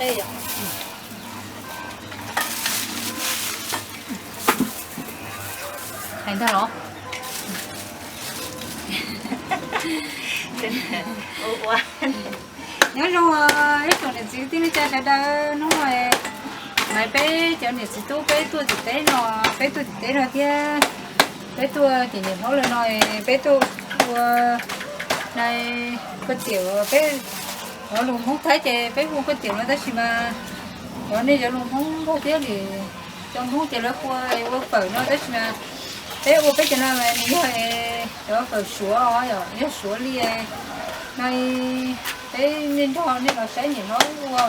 Hais ntag los? Nyob zoo ib tsoom niam txiv kwv tij neej tsa sawv daws, hnub no mas peb cov niam txiv tub peb tuaj tim teb no, peb tuaj tim teb no thiab, peb tuaj tim niam hlob lawv no, peb tuaj ua na, koj tiam peb, cov lus Hmoob Thaib ces peb hu koj tiam no tab sis mas cov nej cov lus Hmoob Nplog thiab li, cov Hmoob ces lawv hu ua fawm no tab sis mas peb ua peb cov no mas nws yog cov fawm Suav os, yog Suav li no. Peb nej nrog nej los saib niam hlob ua,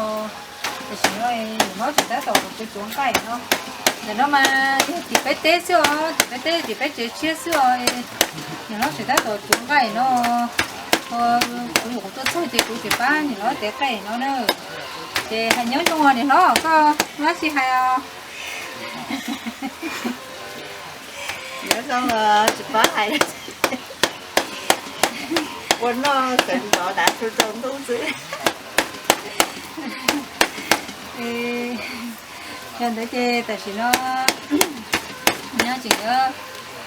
tam sim no niam hlob tseem tab tom tsuav tsuav nqaij no. Ntawm no mas yog tim peb teb xwb os, tim peb teb tim peb tsev tshiab xwb os. Niam hlob tseem tab tom tsuav nqaij no. Kuv nyuam qhuav tuaj txog ces kuv tseem pab niam hlob tev nqaij no na. Ces hais nyob zoo niam hlob, koj muaj dab tsi hais os? Nyob zoo, tsis paub hais. Ua noj xeev ntxov dav tsu rau ntuj xwb. Yog ntawd ces tam sim no nyob tseem yuav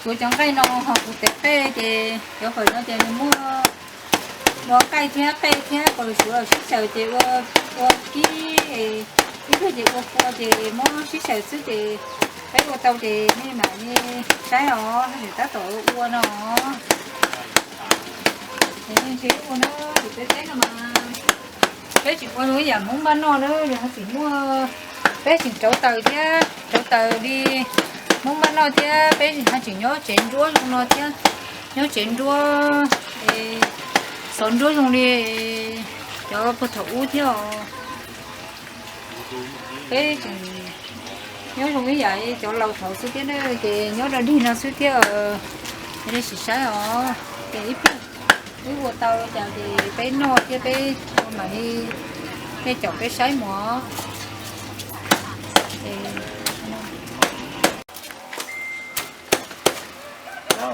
tsuav cov nqaij no ho kuv tev nqaij ces cov fawm no ces nws muaj ua nqaij thiab nqaij thiab kaus suav los sib xyaws ces ua, ua kib, ib pliag ces ua kua ces muab sib xyaws xwb ces peb ua tau ces nej mam li saib os, tab tom ua no. Ces nej ntshe ua na, tim peb teb no mas peb tseem ua zoo ib yam Hmoob npaj noj na, yog tseem muaj, peb tseem rauv taws thiab, rauv taws li Hmoob npaj noj thiab, peb ho tseem nyob tsev nruab zoo no thiab, nyob tsev nruab, xov nruab zoo li cov puag thaum ub thiab os. Peb tseem nyob zoo ib yam cov laus thaud xwb thiab na, ces nyob rau dig no xwb thiab. Nej sim saib os, ces ib pliag wb ua tau cas ces peb noj thiab peb mam li, nej caum peb saib mus.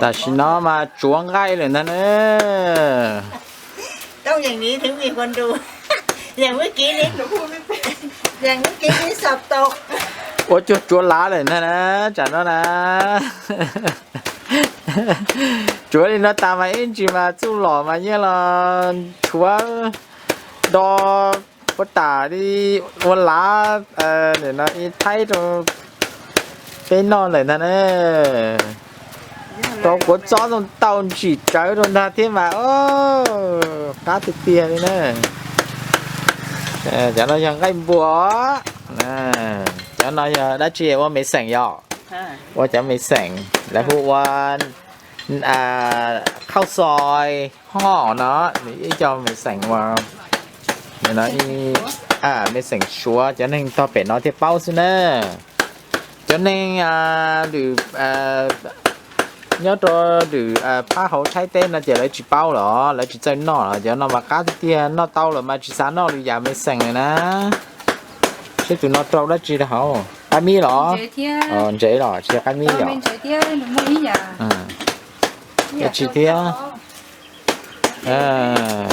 Tam sim no mas tsuav nqaij lawm ntag na. Ua cuag tsuav lav lawm ntag na, tsam no na. Tsuav li no tas mas ib ntsis mas txuj lom mas yeej los nchuav do puag tas li ua lav, nim no ib thaib rau peb noj lawm ntag na. Rau kuav txob ntoo tau ntsim rawv rau ntag thiab mas, qab tiag tiag li na. Cov no yog nqaij npua. Cov no yog dab tsi, ua me xeem yom? Ua cov me xeem, lawv hu ua khauj xos hoj no, ib co me xeem ua, me xeem Suav, cov neeg tog pem no thiaj paub xwb na. Cov neeg lwm, nyob rau lwm phab hauv Thaib teb no ces lawv tsis paub los lawv tsis txawj noj los, cov no mas qab tiag tiag, noj tau lawm mas tsis xav noj lwm yam me xeem lawm na. Seb tus no rau dab tsi rau hauv, qab mib los? Ntsev los tsis yog qab mib yom? Dab tsi thiab?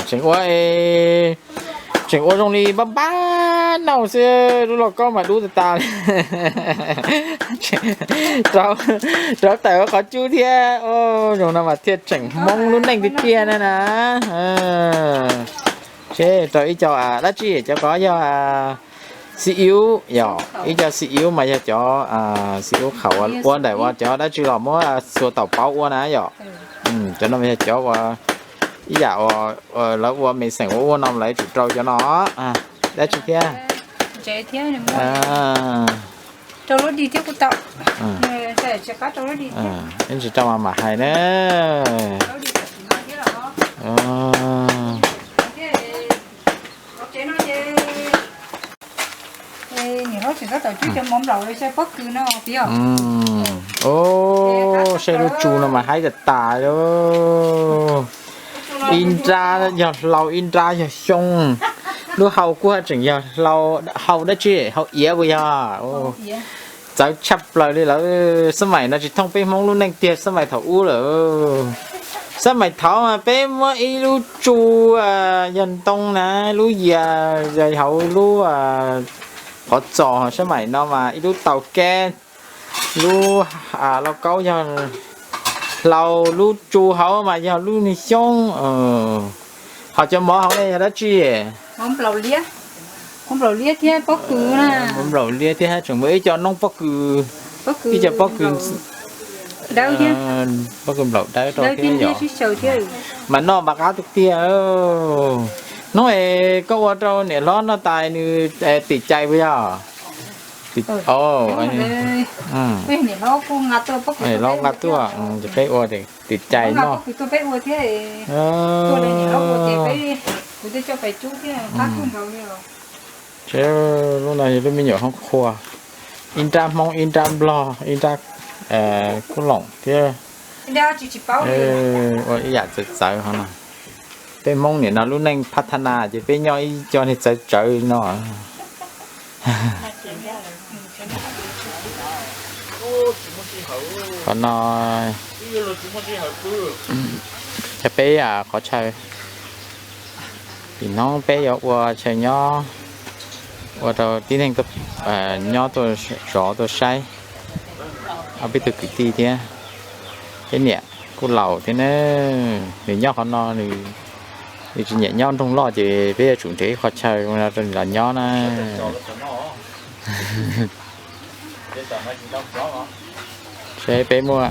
Tseem ua, tseem ua zoo li npab npab noj xwb, lub lauj kaub mas dub tas tas li. Rauv taws ua qhov cub thiab, zoo no mas thiaj tseem Hmoob lub neej tiag tiag na na. Seb rau ib co dab tsi, cov ko yog xi iub yom, ib co xi iub mas yog cov xi iub qhaum ua ntawm uas cov dab tsi los muab xuas taum pauv ua na yom. Cov no mas yog cov uas ib yam uas lawv ua me xeem ua ua no lawv yuav tsum rau cov no. Dab tsi thiab? Ib ntsis rau mas mam hais na. Saib lub tsu no mas haib tas tas li. Ib nrab yog hlau, ib nrab yog xyoo. Lub hau kuj tseem yog hlau dab tsi, hau iav puas yog? Txawv tshaj plaws li lawm. Xab maim no tsis thooj peb Hmoob lub neej tiag, xab maim thaum ub lawm. Xab maim thaud mas peb muab ib lub tsu yog ntoo na, lub yias hauv lub qhov txos, xab maim no mas ib lub taus kab, lub lauj kaub yog hlau, lub tsu hauv mas yog lub niag xyoob. Ho cov mov hauv ne yog dab tsi? Nplaum liab thiab pob kws na. Nplaum liab thiab tseem muaj ib co noob pob kws, ib co pob kws, pob kws nplaum dawb rau thiab yom. Mas noj mas qab tiag tiag. Hnub es koj ua rau niam hlob noj tas nws tim cai puas yog? Niam hlob nqa tuaj, peb ua tim cai noj. Lub no yog lub me nyuam hoob qhua, ib nrab Hmoob, ib nrab Nplog, ib nrab Kub Loom thiab. Ua ib yam txawv txawv hov no. Peb Hmoob nim no lub neej pha tha na ces peb nyob ib co niag txawv txawv no. Qhov no yog peb qhov chaw, tim hnub peb yuav ua chaw nyob, ua rau tib neeg nyob tuaj zov tuaj saib. Ob peb tug kwv tij thiab, peb niam kuj laus thiab na. Nws nyob qhov no, nws tsis nyiam nyob nroog loj ces peb yuav tsum nrhiav ib qho chaw rau nws los nyob na. Seb peb muaj,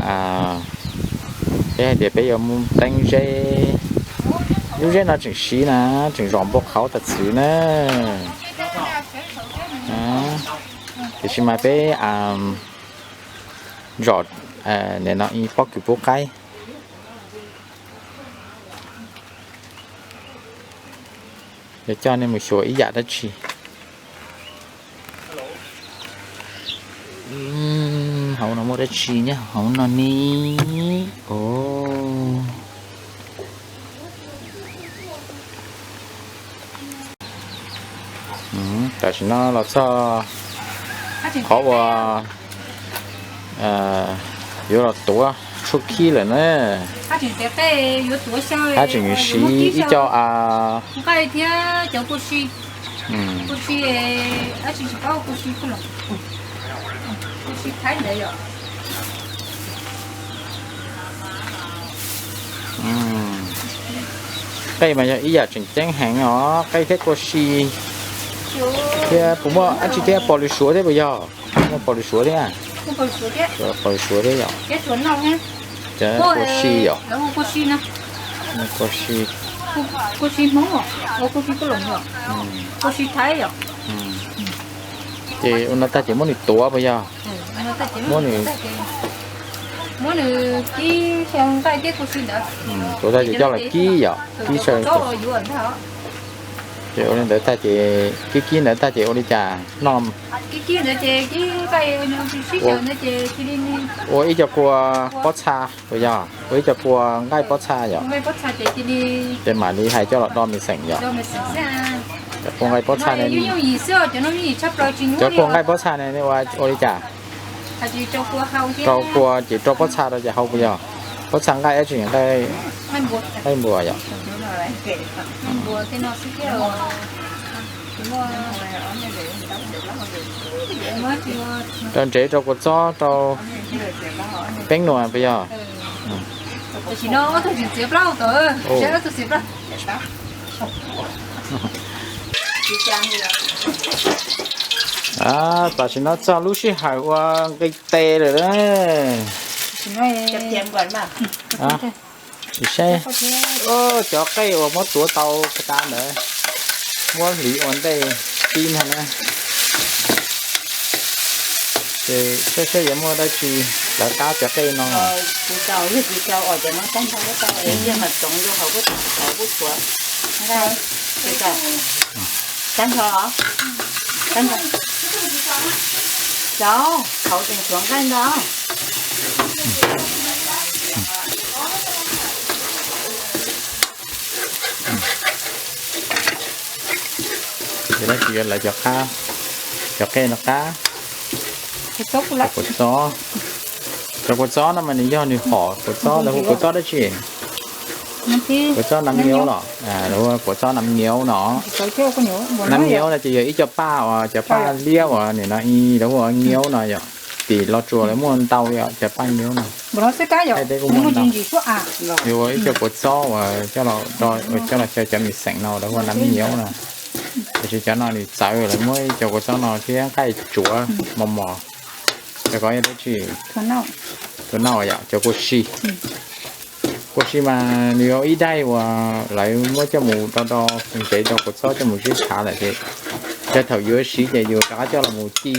peb hais tias peb yuav muaj teeb zeb, lub zeb no tseem siv na, tseem zom npau qhauv tas txwv na. Tiam sis mas peb zom nim no ib pob kws pub qaib. Yuav coj nej mus xyuas ib yam dab tsi. Hauv no muaj dab tsi nyob hauv no ne? Tam sim no los txog qhov uas yuav los tuav tshuaj khib lawm na. Hab tseem siv ib co nqaij thiab cov kua si, kua si, dab tsi tsis paub, kua si, kua si Thaib ntawd yom. Qej mas yog ib yam tseem ceeb heev os, qej thiab kua si. Thiab puas muaj dab tsi thiab, pos lwm suav thiab puas yog? Muaj pos lwm suav thiab? Pos lwm suav thiab yom. Cov kua si yom. Kua si, kua si Hmoob, kua si Kub Loos yom, kua si Thaib yom. Ces ua no tag ces muab nws tuav puas yog? Muab nws, muab nws kib, tuav tag ces coj los kib yom, kib saw. Ces ua li ntawd tag ces kib kib ntawd tag ces ua li cas noj? Ua ib co kua pob txha puas yog? Ua ib co kua nqaij pob txha yom. Ces mam li hais coj los do me xeem yom. Cov kua nqaij pob txha ne, cov kua nqaij pob txha ne ua li cas? Rau kua ces rau pob txha rau ces hau puas yog? Pob txha nqaij dab tsi, nqaij npua yom. Rau ntsev rau kua txob rau peeb nua puas yog? Tam sim no txog lub sij hawm ua nqi tes lawm. Sim saib cov qej uas muab tuav tau tas ntawd, muab hliv ua ntej tib no na. Ces saib saib yuav muaj dab tsi lawv qab cov qej no. Cov hauv tseem tshuav nqaij ntau. Ces dab tsi yuav lawv cov qab, cov qej no qab? Cov kua txob, cov kua txob no mas nws yog nws hom kua txob, lawv hu kua txob dab tsi? Kua txob nam nyiaub los, kuv txob nam nyiaub no. Nam nyiaub no ces yog ib co paj uas cov paj liab uas nim no ib lub ua nyiaub no yom, tim Los Tsuas lawv muaj ntau li os cov paj nyiaub no. Thaib teb kuj muaj ntau. Yuav ua ib co kua txob uas coj los xyaw cov me xeem no lawv hu ua nam nyiaub no. Tiam sis cov no nws txawv, lawv muab ib co kua txob no thiab nqaij tsuav mos mos. Cov ko yog dab tsi? Tus no yog cov kua si. Kua si mas nws yog ib daim uas lawv muab coj mus do do ntev rau kua txob coj mus zib tshav lawm ces yog thaum yuav siv ces yus rov qab coj los mus ci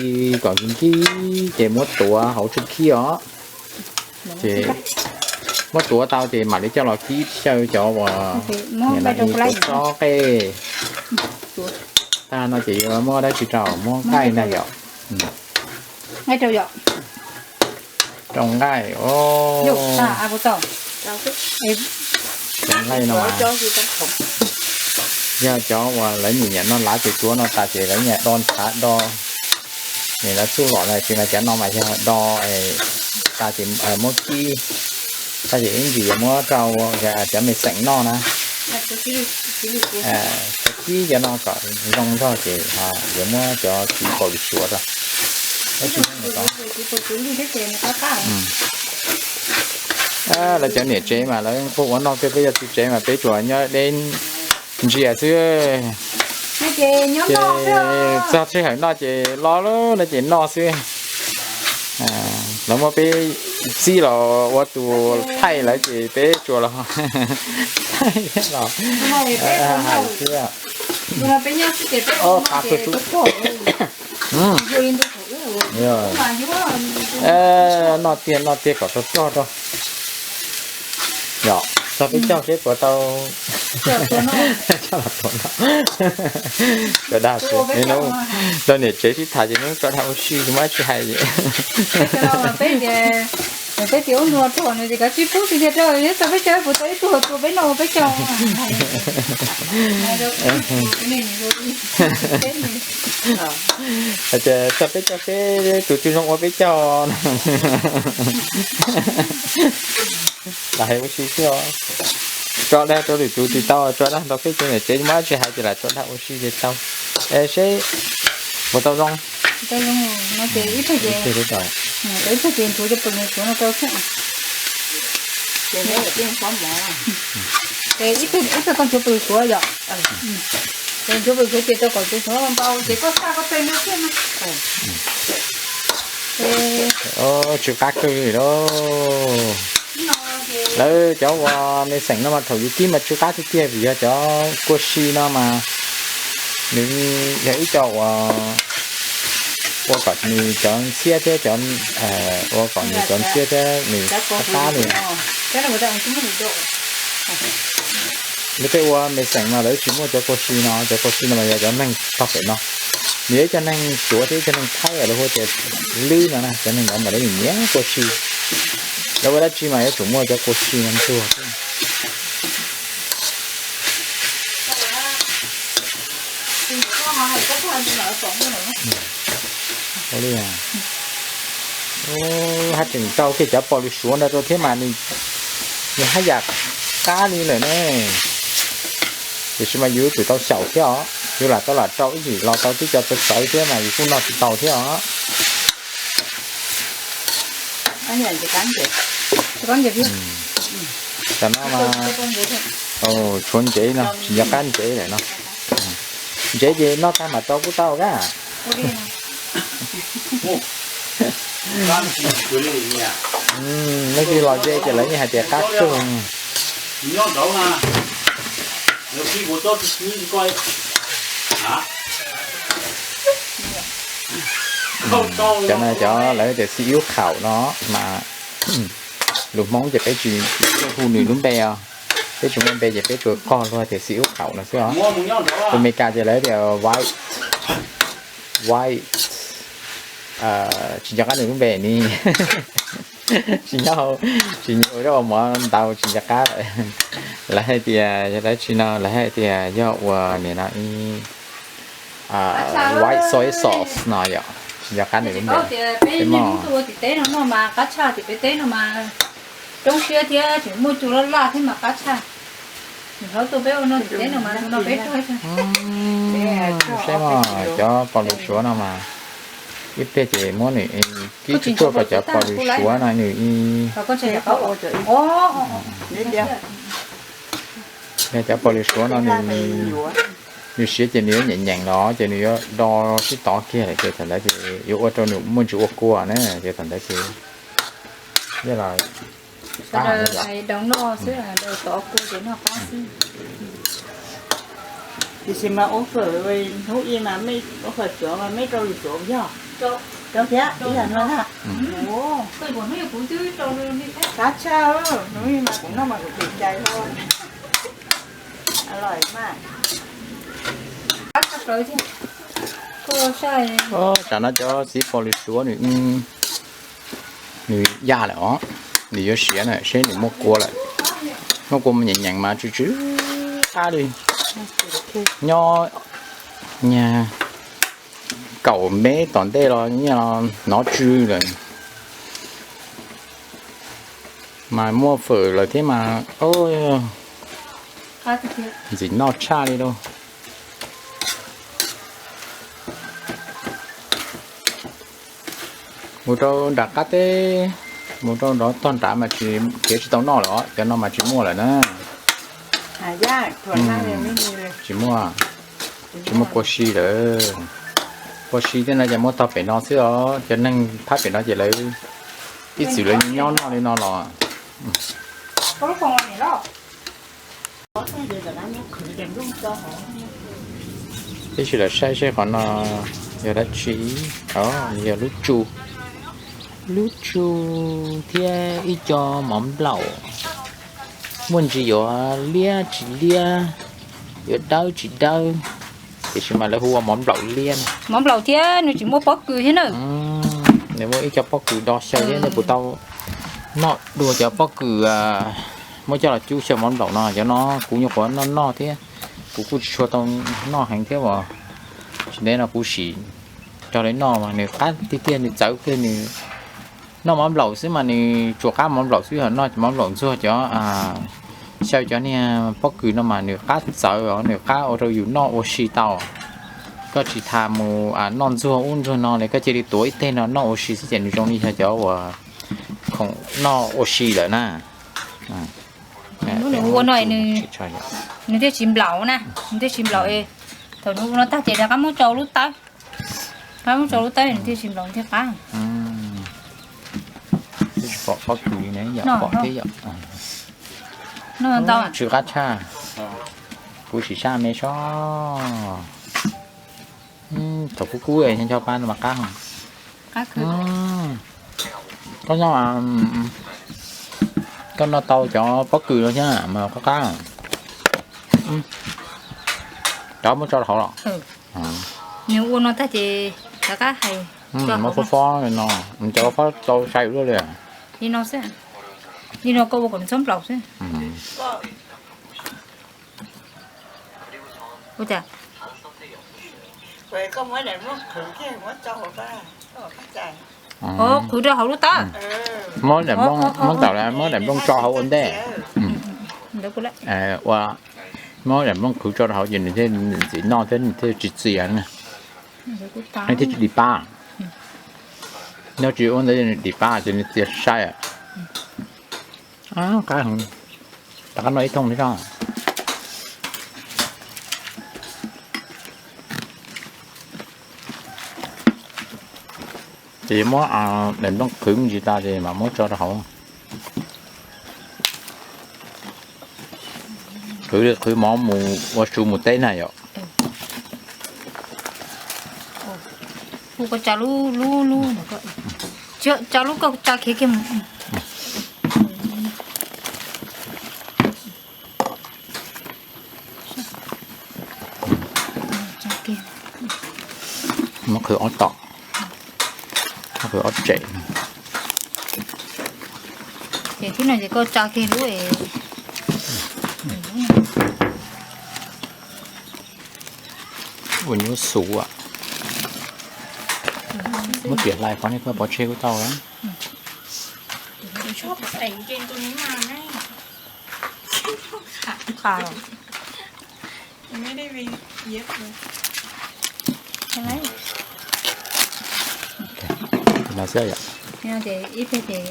kom nkig nkig ces muab tuav hauv tshuaj khib os. Ces muab tuav tau ces mam li coj los kib xyaw cov uas kua txob qej. Tag no ces yuav muab dab tsi rau, muab nqaij na yom. Rau nqaij. Cov nqaij no mas yog cov uas lawv nyiam nyiam noj lav ces tuav no tas ces lawv nyiam do ntshav do. Nim lawv txuj lom no tsis mas cov no mas yog do tas ces muab kib, tas ces ib ntsis yuav muab rau cov me xeem noj na. Cov kib cov no kom zoo zog ces yuav muab cov txiv paus lws suav rau. Lawv cov niam tsev mas lawv kuj ua noj kawg, peb yog txiv tsev mas peb tsuas nyob deb ntsia xwb. Ces txog sij hawm noj ces lo lawm no ces noj xwb. Lawv muab peb txib los ua tus thaij lawv ces peb tsuas los thaij los hais xwb. Qa tu tu. Noj tiag noj tiag kom tau rog rau. Yog txog peb caug seb puas tau tso dag. Hnub tau niam tsev sib tham ces hnub tso dag ua si tsis muaj dab tsi hais. Peb tias ub nua rog no ces kav tsij pub tiag tiag rau, txog peb caug puas tau ib tug tua peb noj ua peb caug. Ces txog peb caug seb tus twg zoo ua peb caug. Lam hais ua si xwb os. Tso dag rau lwm tus tsis tau, tso dag ntau peb cov niam tsev muaj dab tsi hais ces lam tso dag ua si ces tau. Es seb puas tau zoo. Ib tug tsuav pem suav yom. Ces nchuav pem suav ces rau kom tsuav suav npau ces koj xaj koj teg nrog thiab na. Tsw qab kawg li lauj. Lawv cov uas me xeem no mas thaum yus kib mas tsw qab tiag tiag vim yog cov kua si no mas nws yog ib co uas ua kom nws cov ntxhiab thiab cov, ua kom nws cov ntxhiab thiab nws qab qab li. Lawv tej ua me xeem no lawv tsis muaj cov kua si no, cov kua si no mas yog cov neeg tog pem no. Nws yog ib co neeg suav thiab ib co neeg thaib lawv hu tias lwb no na, cov neeg ntawd mas lawv nyiam kua si. Lawv ua dab tsi mas yuav tsum muaj cov kua si no ntxuag. Haj tseem rau kiag cov pos lws suav ntawd rau thiab mas nws haj yam qab li lawm ne. Tiam sis mas yus tsum tau xyaum thiab os, yus lam tau lam rau ib yim los tau tib co txawv txawv thiab mas yus kuj noj tsis tau thiab os. Tam no mas tshuav ntsev no tsis nco qab ntsev lawm no. Ntsev ces noj tag mam rau kuj tau kab. Leej twg los ze ces lawv yeej hais tias qab kawg. Cov no cov lawv tias xi iub khaum no mas lus Hmoob ces peb tsis hu nws lub npe os. Peb tsis muaj npe ces peb tsuas qog luag tias xi iub khaum no xwb os. Tus Meskas ces lawv tias white, white, tsis nco qab nws lub npe ni. Tsis nyob, tsis nyob ua zaub ua mov ntau tsis nco qab lawm. Lawv hais tias yog dab tsi no, lawv hais tias yog ua nim no ib white soy sauce no yom, tsis nco qab nws lub npe. Peb mog ua tim teb no noj mas qab tshaj, tim peb teb no mas roob siab thiab tseem muaj cua laj laj thiab mas qab tshaj. Hlub tus peb ua no teb no mas tus no peb rau. Saib mas cov pos lws suav no mas ib pliag ces muab nws kib tsis tuaj kom cov pos lws suav no nws, cov pos lws suav no nws, nws siav ces nws yuav nyeem nyeem los ces nws yuav do sib tov kiag lawm ces thaum ntawd ces yuav ua rau nws muaj ntsis ua kua na ces thaum ntawd ces yog los Tiam sis mas ua fawm hnub ib mas mej ua fawm suav mas mej rau lwm suav yog rau thiab ib yam no na. Qab tshaj, hnub ib mas kuv noj mas kuv tsis cais hlo. Tsam no cov txiv pos lws suav nws, nws ya lawm os, nws yuav siav na seb nws muaj kua lawm. Muaj kua mas nyeem nyeem mas tsw tsw qab li. Nyob nyag kaum mev tom ntej los nyiaj los hnov tsw lawm. Mas muaj fawm lawm thiab mas ntxim noj tshaj li lauj. Mus rau nram qab teb, mus rau nrov tog nrad mas tsis, kev tsis tau noj lawm os, cov no mas tsis muaj lawm na. Tsis muaj, tsis muaj kua si lawm. Kua si tej no ces muab tog pem no xwb os, cov neeg phab pem no ces lawv ib txwm lawv nyob noj li no los. Peb sim los saib seb qhov no yog dab tsi. Yog lub tsu, lub tsu thiab ib co mov nplaum. Muaj ntsis yuav liab tsis liab, yuav dawb tsis dawb, tiam sis mas lawv hu ua mov nplaum liab na. Mov nplaum thiab nws tsis muaj pob kws thiab na. Nws muaj ib co pob kws do xyaw thiab, nej puas tau noj dua cov pob kws muab coj los cub xyaw mov nplaum no? Cov no kuv nyuam qhuav noj noj thiab, kuv kuj tsis tshua tau noj heev thiab as. Tsis ntev no kuv sim cog lawv noj mas nws qab tiag tiag, nws txawv kawg. Nws noj mov nplaum xwb mas nws tsuas qab mov nplaum xwb, ho noj mov nplaum ntxuag cov, xyaw cov niag pob kws no mas nws qab txawv os, nws qab ua rau yus noj ua si tau. Koj tsis tas mus noj ntxuag ub ntxuag no li, koj cia li tuav ib teg no noj ua si xwb ces nws zoo li yog cov uas khoom noj ua si lawm na. Ua no nws thiaj tsis nplaum na, nws thiaj tsis nplaum. Thaum nws ua no tag ces rov qab muab tso lub tawb, rov qab muab tso lub tawb nws thiaj tsis nplaum thiaj qab. Pom pob kws ne, yom, pom thiab yom. Tsw qab tshaj. Kuv sim sab me sob. Thaum kub kub nco pa no mas qab. Koj noj, koj noj tau cov pob kws no thiab mas qab qab. Cov muab tso rau hauv los? Nws ua no tag ces rov qab hais. Muab fob fob no, cov fob tau sai luaj li. Li no xwb. Li no koj ua kom nws txhob nplaum xwb. Ua cas? Qhwv rau hauv lub tawb. Muab daim nplooj, muab daim nplooj tso hauv ua ntej. Ua, muab daim nplooj qhwv tso rau hauv ces nws thiaj ntxim noj thiab nws thiaj tsis txias na. Nws thiaj tsis dim pab. Nyob tsis ua ntawd dim pab ces nws txias sai. Qab heev. Rov qab noj ib thooj thiab tso. Ces muab daim nplooj qhwv me ntsis tas ces mam muab tso rau hauv. Qhwv li qhwv mov mus ua su mus teb na yom. Kuv tsa lub, lub, lub, tsa lub koj tsa khiav kiag mus. Muab qhwv ob tom, muab qhwv ob tsem. Ces thib no ces koj tsa kiag lub. Ua nyuaj xus. Muab tiam hlais qhov nej koj pov tseg kuj tau. Qas los. Ib pliag ces cia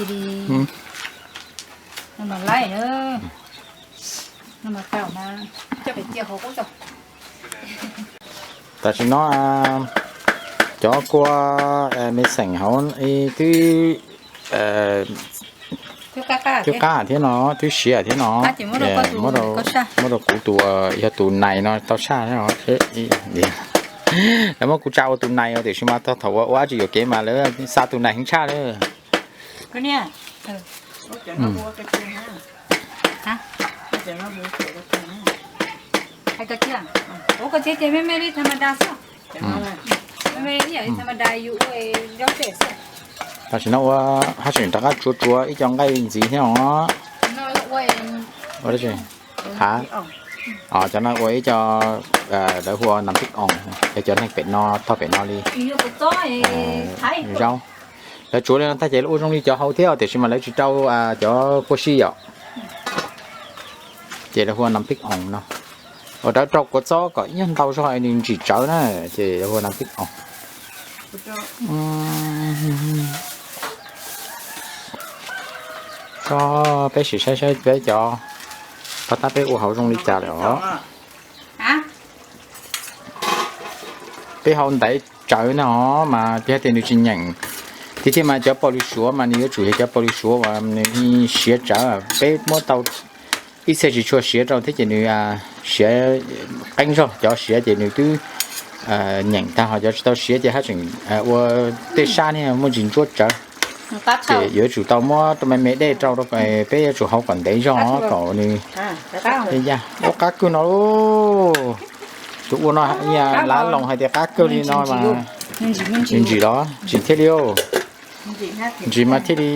li no mas laij na, no mas tau mas coj pem cia hauv qub tau. Tam sim no cov kua me xeem hauv twb twb qab thiab no, twb siav thiab no. Muab rau kuv tus, yog tus nais no tau saj. Lawv muab kuv tsa ua tus nais tiam sis mas thaum ua ua dab tsi yuam kev mas lawv xa tus nais heev tshaj lawm. Tam sim no ua haj tseem rov qab tsuav tsuav ib co nqaij ntxiv thiab os. Ua dab tsi? Ha, cov no ua ib co, lawv hu ua nam phib oos, yog cov neeg pem no tog pem no li. Zaub. Lawv tsuav li no tag ces lawv ua zoo li cov hauv thiab tiam sis mas lawv tsis rau cov kua si yom. Ces lawv hu ua nam phib oos no. Ua rau rau kua txob kom ib nyuag ntau zog nws ntsim tsawv na, ces lawv hu ua nam phib oos. Peb sim saib saib peb cov paj tab peb ua hauv zoo li cas lawm os. Peb hau ntaiv tsawv no mas yog tias nws tsis nyeem, tiag tiag mas cov pau lws suav mas nws yuav tsum yog cov pau lws suav uas nws siav tsawv, peb muab tau ib txhia tsis tshua siav rau thiab ces nws siav qeeb zog, cov siav ces nws twb nyeem tag, ho cov tsis tau siav ces haj tseem ua tej sab niag muaj ntsis ntsuab tsawv. Ces yuav tsum tau muab rau me me dej rau, peb yuav tsum hau kom ntev zog kom nws, ua qab kawg no. Tus ua no lav loos hais tias qab kawg li no mas, ntsim los tsim thiaj li. Ntsim mas thiaj li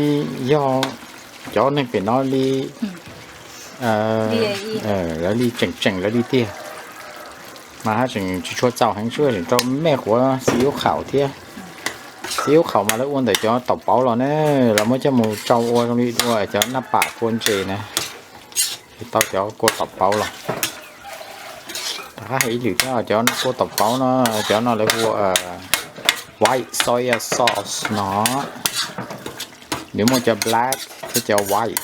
yog cov neeg pem no li, lawv li tseem tseem lawv li tiag. Mas haj tseem tsis tshua txaus heev, tseem rau mej quav xib ub khaum thiab. Xib ub khaum mas lawv ua ntawm cov taum pauv los ne, lawv muab coj mus tsau ua zoo li ua cov naj pam kua ntses na. Tau cov kua taum pauv los. Rov qab hais ib lwm thiab, cov kua taum pauv no, cov no lawv hu ua white soy sauce no. Nws muaj cov black thiab cov white.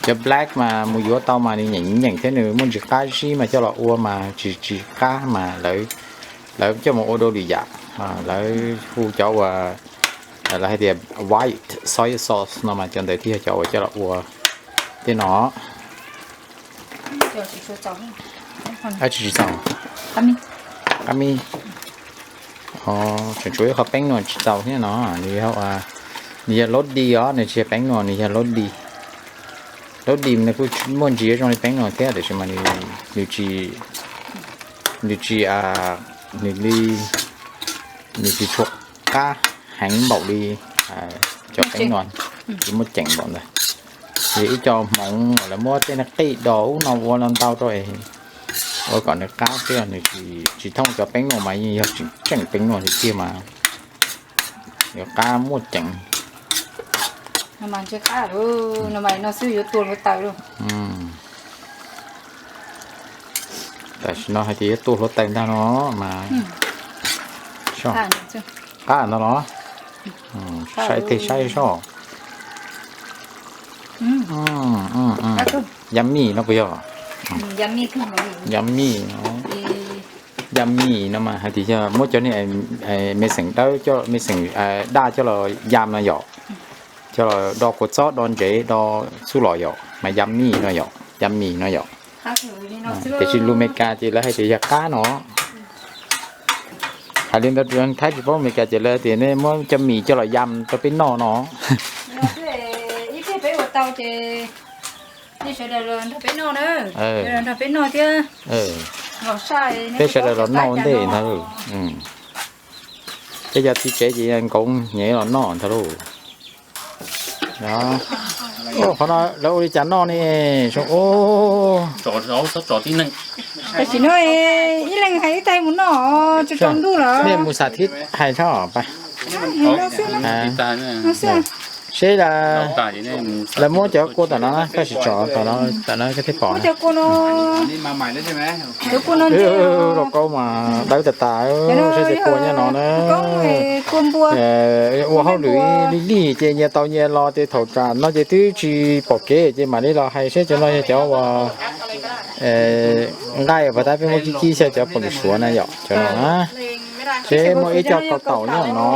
Cov black mas mus yuav tau mas nws nyeem nyeem thiab nws muaj ntsis qab zib mas coj los ua mas tsis tsis qab mas lawv coj mus ua dua lwm yam. Lawv hu cov uas lawv hais tias white soy sauce no mas cov ntawd thiaj yog cov uas coj los ua tej no. Tsis txaus. Qab mis. Tseem tshuav ib qho peeb no tsis txaus thiab no, nws yog laub di os, nws tsis yog peeb no, nws yog laub di. Laub di nws kuj muaj ntsis zoo li peeb no thiab tiam sis mas nws tsis, nws tsis, nws li, nws tsis tshua qab heev npaum li cov peeb no, tsis muaj ceem npaum ntawd. Yog ib co hmoov lawv muab tej qij dos ub no ua no ntau rau ua kom nws qab xwb, nws tsis thooj cov peeb no mas yeej yog tseem tseem peeb no tiag tiag mas yuav qab muaj ceem. Tam sim no hais tias yuav tua hluav taws ntag no mas, qab no los, saib tej saib soj. Yam mis no puas yog? Yam mis, yam mis no mas hais tias yog muab cov niag me xeem dawb, me xeem daj coj los yam no yom, coj los do kua txob do ntsev do xub los yom, mas yam mis no yom, yam mis no yom. Tiam sis lus Meskas ces lawv hais tias yog qab no. Hais li ntawd Thaib tsis paub Meskas ces lawv tias nej muab cov mis coj los yam rau peb noj no. Peb sawv daws los noj ua ntej ntag. Peb cov txiv tsev ces nkoos hnyev los noj ntag lauj. Qhov no lawv ua li cas noj ne? Tam sim no ib leeg hais ib taig mus noj, tsaus ntuj lawm. Nej mus xav thib hais tso. Seb lawv muab cov kua tom no na, koj sim tsom tom no, tom no koj thiaj pom. Cov kua no, cov kua no, los kau mas dawb tas tas, seb cov kua nyob no na. Ua hauj lwm lig lig ces nyias tau nyias los ces thaum tsam no ces twb tsis pom kev ces mam li los hais seb cov no yog cov uas nqaij uas pas tab peb muab kib kib xyaw cov pom lwm suav na yom, cov no na. Seb muaj ib co kau taum nyob no.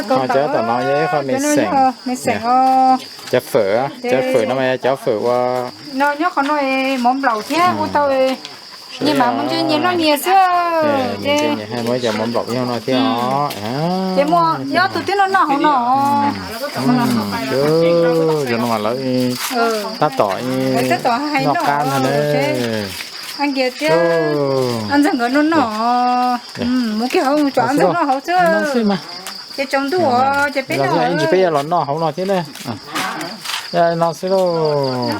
Cov tom no yog ib qho me xeem, cov fawm, cov fawm no mas yog cov fawm ua nyob qhov no mov nplaum thiab ua tau nyias mam mus ntshe nyias noj nyias xwb. Ces muaj nyob tus twb noj noj hauv no. Cov no mas lawv tab tom noj qab ntag na. Ntxawg nkawd noj noj, mus kiag hauv tsom ntxawg noj hauv xwb. Ces tsaus ntuj ces peb noj, peb yuav los noj hauv no thiab na. No xwb lauj.